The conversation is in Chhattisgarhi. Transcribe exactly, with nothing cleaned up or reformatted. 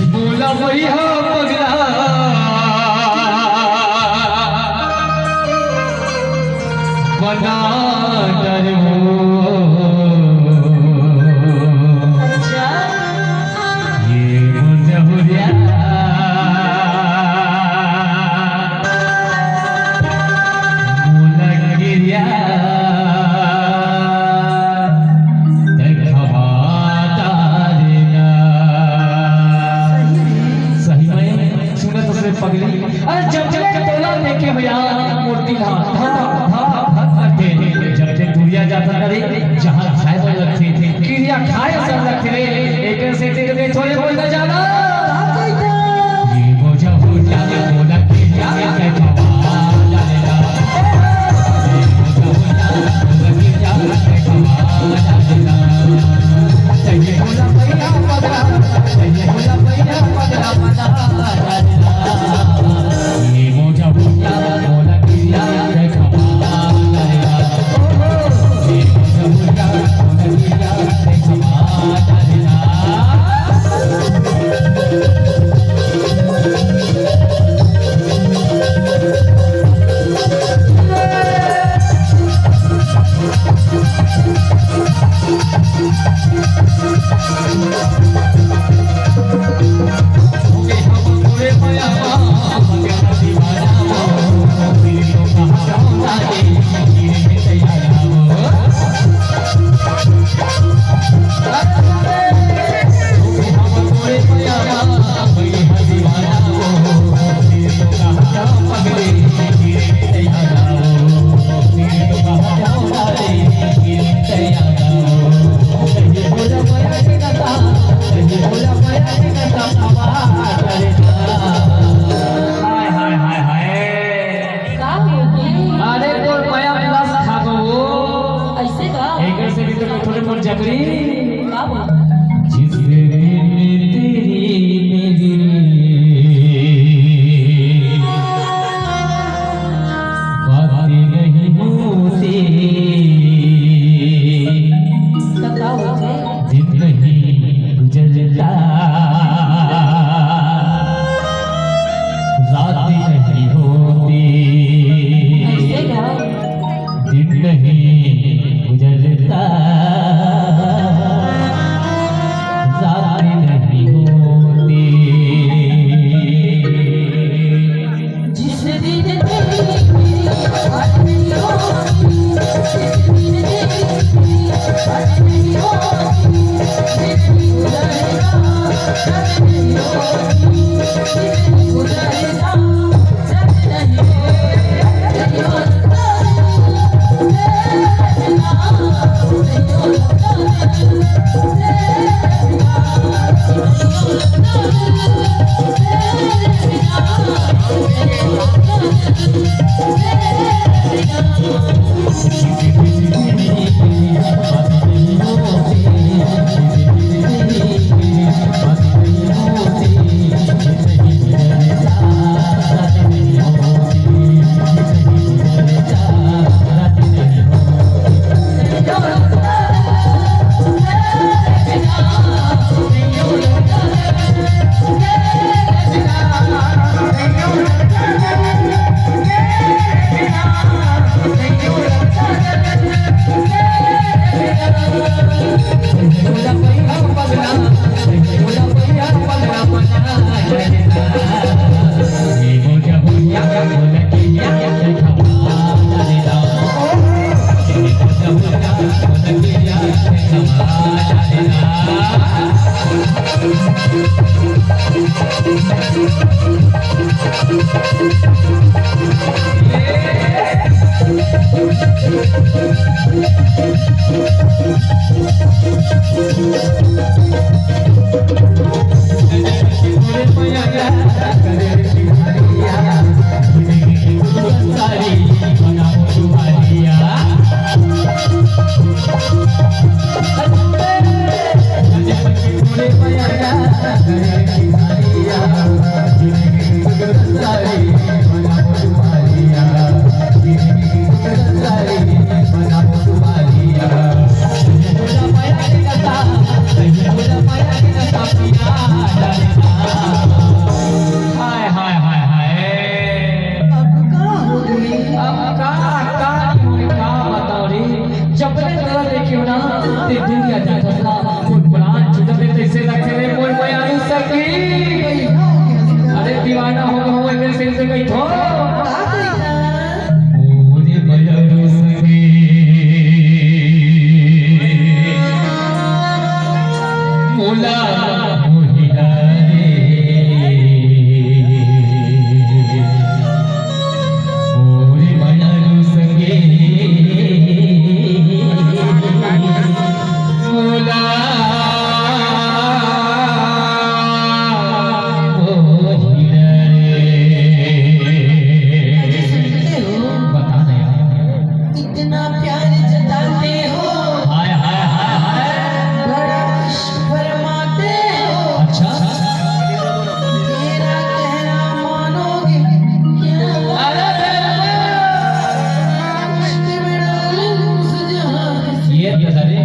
बोला वही हा पगला बना डर हो। अच्छा। ये मोर जहुरिया मोला किरिया देखवा डारे ना। सही में सुनत से पगली, अरे जब ले तोला देखे भैया, मोर दिल हा धक धक धक करथे। जब ले दूरिया जाथन रे, जहाँ खाए बर लगथे, किरिया खाए बर लगथे रे। एक से तेरे में थोड़े बोल ना जाना। ये मोजा हो जाने बोला किरिया, मैं कमा डाले ना। हाय, हाय, हाय, हाय। का हो गे? अरे, तोर मया plus खा गो। अइसे का? एकर से भी तो थोड़े मोर जकरी। का बोल? जिस दिन तेरी मेरी बातें नहीं होती, तो का होथे? दिन नहीं गुजरता, रात नहीं होती। अइसे का? दिन नहीं गुजरता। अरे तोला देखियो ना, ते दुनिया देखत ना, मोर प्राण छूटत हे, तइसे लगथे रे मोर मयारू सखी। अरे दीवाना हो गए हो, एकर सिर से कहीं थो। मोरे मयारू सखी, मोला मोहिना रे। मोरे मयारू सखी, मोला मोहिना रे। अरे सुनते हो? बता ना यार। इतना प्यार जताते हो। हाय, हाय, हाय, हाय। बड़ा इश्क फरमाते हो। अच्छा। मेरा कहना मानोगे क्या? अरे, अरे, अरे। इश्क में डाल दूं उस जहां से। ये तो सर